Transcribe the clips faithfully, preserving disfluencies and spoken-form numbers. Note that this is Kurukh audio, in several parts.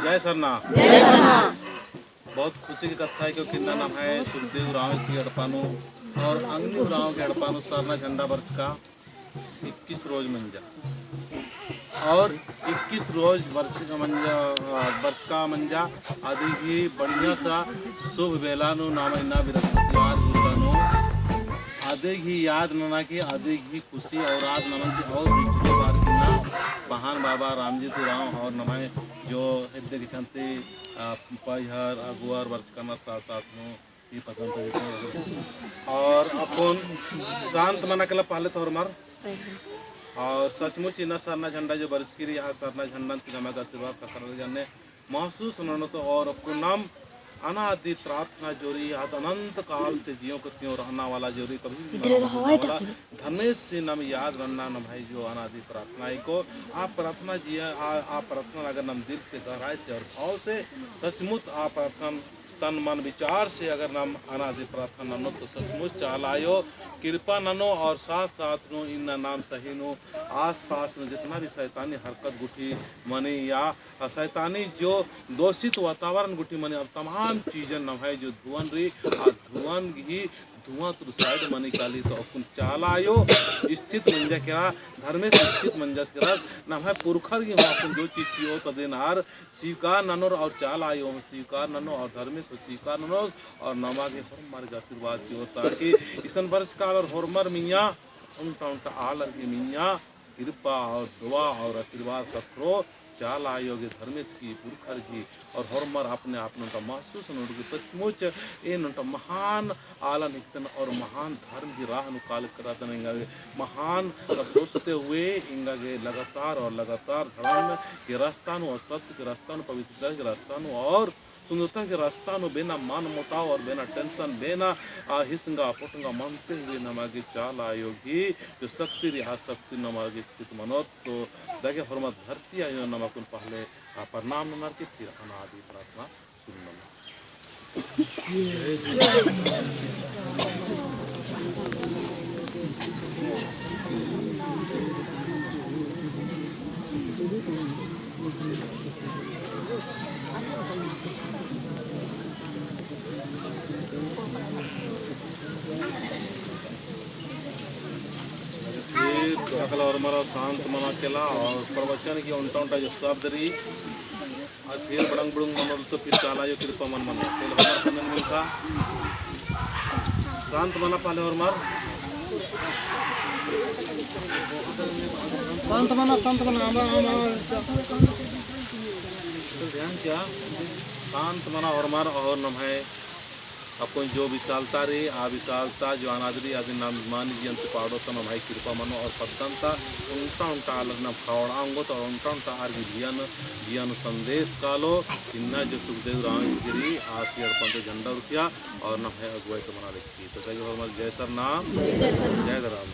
जय सरना। जय सरना। बहुत खुशी की कत्था है, क्योंकि इन्ना नम्है सुखदेव उराँवस गही एड़पा नू और अंगनी उराँव गही एड़पा नू सरना झंडा बरचका इक्कीस रोज मंजा। और इक्कीस रोज बरचका मंजा, अ, बरचका मंजा, अदी गही बढ़िया सा शुभ बेला नू नाम इन्ना बृहस्पतिवार गुड़का नू अदी गही याद नना की, अदी गही खुशी और याद नना की और बिचरो बार की ना पहान बाबा रामजी उराँव और नम्है जो हेद्दे की छंती, अ, पैहर अगुवर बरचका ना साथ साथ नू ई पतन तो और अक्कुन शांत मना केला पहले तो होरमर। और सचमुच इन्ना सरना झंडा जो बरचकी रई, आ सरना झंडन ती नमागे आशीर्वाद ख़क्खरआ लगी अन्ने महसूस ननोत और अक्कुन नाम अनादि प्रार्थना जो रई, आद अनंत काल से जियों को तियों रहना वाला जो रई, कभी भी मरना वाला धर्मेस से नाम याद नन्ना नम्है जो अनादि प्रार्थना है को, आ प्रार्थना जिया, आ, आ प्रार्थना अगर नाम दिल से गहराई से और भाव से सचमुच आ प्रार्थना तन मन विचार से अगर नाम अनादि प्रार्थना ननोत तो सचमुच चाला आयो कृपा ननो और साथ साथ नू इन्ना नाम सही नू आस पास नू जितना भी शैतानी हरकत गुट्ठी मनी या शैतानी जो दूषित वातावरण गुट्ठी मनी और तमाम चीजन नम्है जो धुवन रई, आ धुवन गही धुआं तुरु side मनी काली तो अक्कुन चाला आयो स्थित मंजा केरा, धर्मेस स्थित मंजा केरा, नम्है पुरखर गही हूँ अक्कुन जो चीज चिओ तदिन आर स्वीकार ननोर और चाला आयो हूँ स्वीकार ननो और धर्मेस हूँ स्वीकार ननोर और नमागे होरमर गे आशीर्वाद चिओ ताकि इसन बरचका आलर होरमर मइय्याँ ओन्टा ओन्टा आलर गही मइय्याँ कृपा और दुआ और आशीर्वाद ख़क्खरो चाला आयो गही धर्मेस गही पुरखर गही और होरमर अपने आप नू ओन्टा महसूस ननोर की सचमुच एन ओन्टा महान आलन हिकदन और महान धर्म गही राह नू काल करदन एंगा गे महान सोचते हुए एंगा गे लगातार और लगातार धर्म गही रास्ता नू और सत्य गही रास्ता नू पवित्रता गही रास्ता नू और सुंदरता गही रास्ता नू बिना मन मुटाव और बिना tension बिना आ हिसंगा पोटंगा मनते हुए नमागे चाला आयो गही जो शक्ति रई आ शक्ति नमागे स्थित मनोत तो दगे होरमर धरती आयो नमाकुन पहले आ प्रणाम ननर की फिर अनादि प्रार्थना फिर सकल होरमर शांत मना केला और प्रवचन की ओन्टा ओन्टा जो शब्द रई, और फिर बड़ंग बुड़ुंग मनोर तो फिर चाला आयो कृपा मल मनो। फिर होरमर कमन मिलता। शांत मना पहले होरमर। शांत मना, शांत मना, आमा, आमा। तो ध्यान क्या? शांत मना होरमर और नम्है अक्कुन जो विशालता रई, आ विशालता जो अनादि रई, अदिन नाम मानी जियन ती पाड़ोत तो नम्है कृपा मनो और पद्दन ता ओन्टा ओन्टा आलर नाम खौड़ा ओंगोत और ओन्टा ओन्टा आर गही जियन, जियन संदेश कालो, इन्ना जो सुखदेव उराँवस गही रई, आस गही एड़पन ती झंडा उरखिया और नम्है अगुवाई तो मना लेखी। तो दगे होरमर जय सरना, जय धरम।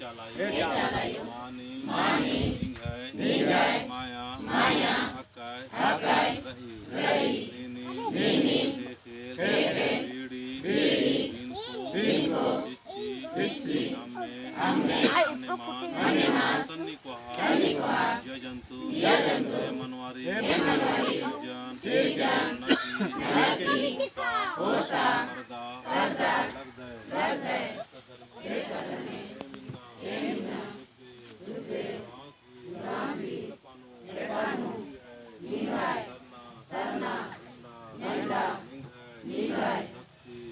चालायो, मानी, निंग्है, माया, अकय, रई, नीनी, ख़ेख़ेल, बीड़ी, बीनको, चिच्ची, अम्मे, अन्नेमान, सन्नी कोहा, जिया जंतु, मनवारी, सिरजन, नकी, होसा, मरदा, लगदय।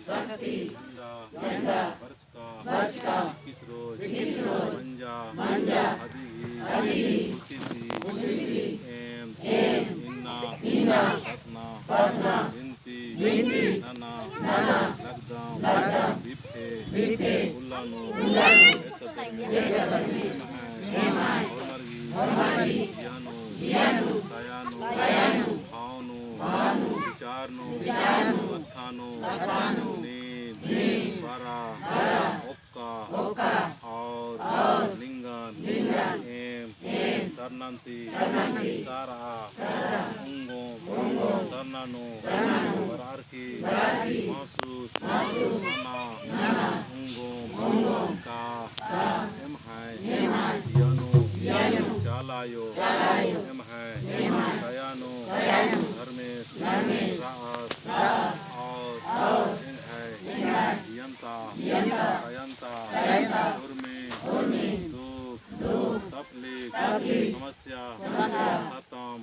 शक्ति, झंडा, बरचका, इक्कीस रोज, मंजा, अदिगही, खुशी ती, एम, इन्ना, प्रार्थना, बिनती, नना, लगदम, बिफे, उल्ला नू, एसा धर्मे, एम्है, होरमर गही, जिया नू, काया नू, भाव नू, विचार नू, कत्था नू, नीन, बरा, ओक्का, और, निंगन, एम, सरनन ती, सारा, उंगोम, सरना नू, बरअर की, महसूस, नना, उंगोम, का, एम्है, जिया नू, चालायो, एम्है, काया नू, धर्मेस, रअस, और, एंग्है, जियंता, कायंता, उर्मी, दुख, तकलीफ, समस्या, खतम,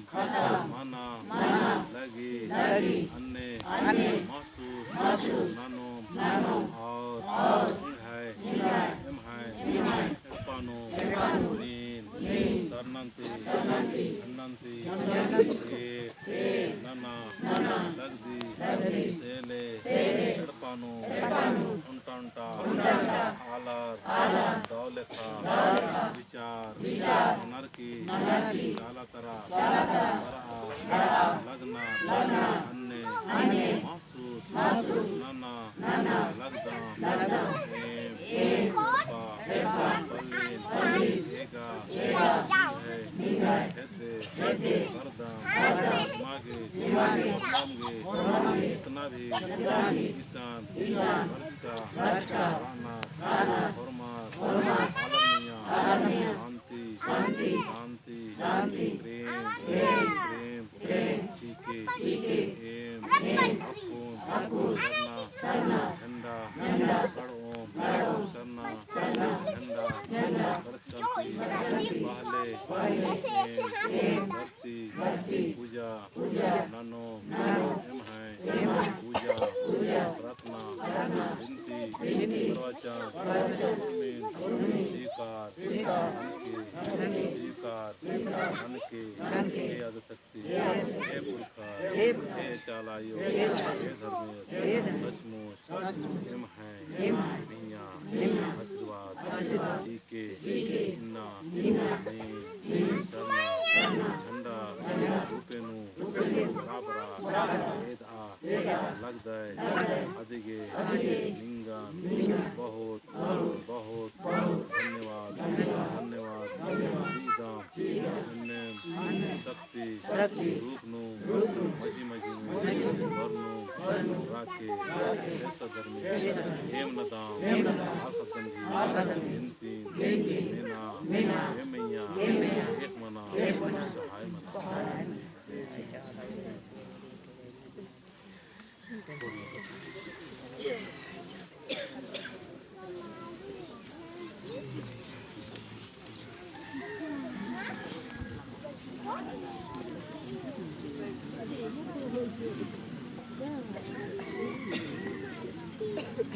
मना, लगी, अन्ने, महसूस, ननोम, और, एंग्है, एम्है, एड़पा नू, नीन, सरनन ती, झंडन ती, एम, नना, लगदी, सेले, एड़पा नू, ओन्टा ओन्टा, आलर, दव लेखा, विचार, ननर की, चाला तरा, बरआ, लगनर, अन्ने, महसूस, नना, लगदम, एम, एड़पा, पल्लिन, एगा, निंग्है, हेद्दे, बरदम, मागे, होरमर गे, जितना भी इसन, बरचका, रअनर, होरमर, आलर मइय्याँ, शांति, शांति, प्रेम, प्रेम, चिके, एम, अक्कुन, सरना, झंडा, गड़ओम, सरना, झंडा, बरचका, पहले, एम, बरती, पूजा, ननोम, एम्है, पूजा, प्रार्थना, बिनती, प्रवचन, उर्मिन, स्वीकार, ननके, स्वीकार, ननके, हे आदिशक्ति, हे पुरखर, हे चालायो, हे धर्मेस, सचमुच, एम्है, मइय्याँ, आशीर्वाद, चिके, इन्ना, नीन, सरना, झंडा, रूपे नू, बराबरा, एदआ, लगदय, अदिगे, निंगन, बहुत, बहुत धन्यवाद, धन्यवाद, चिअदम, एन्नेम शक्ति, रूप नू, मझी मझी नू, बरनुम, राखे, एसा धर्मे, एम नदम, आल ख़द्दन गही, बिनतीन, मेना, एम मइय्याँ, एख़ मना, सहाय मना।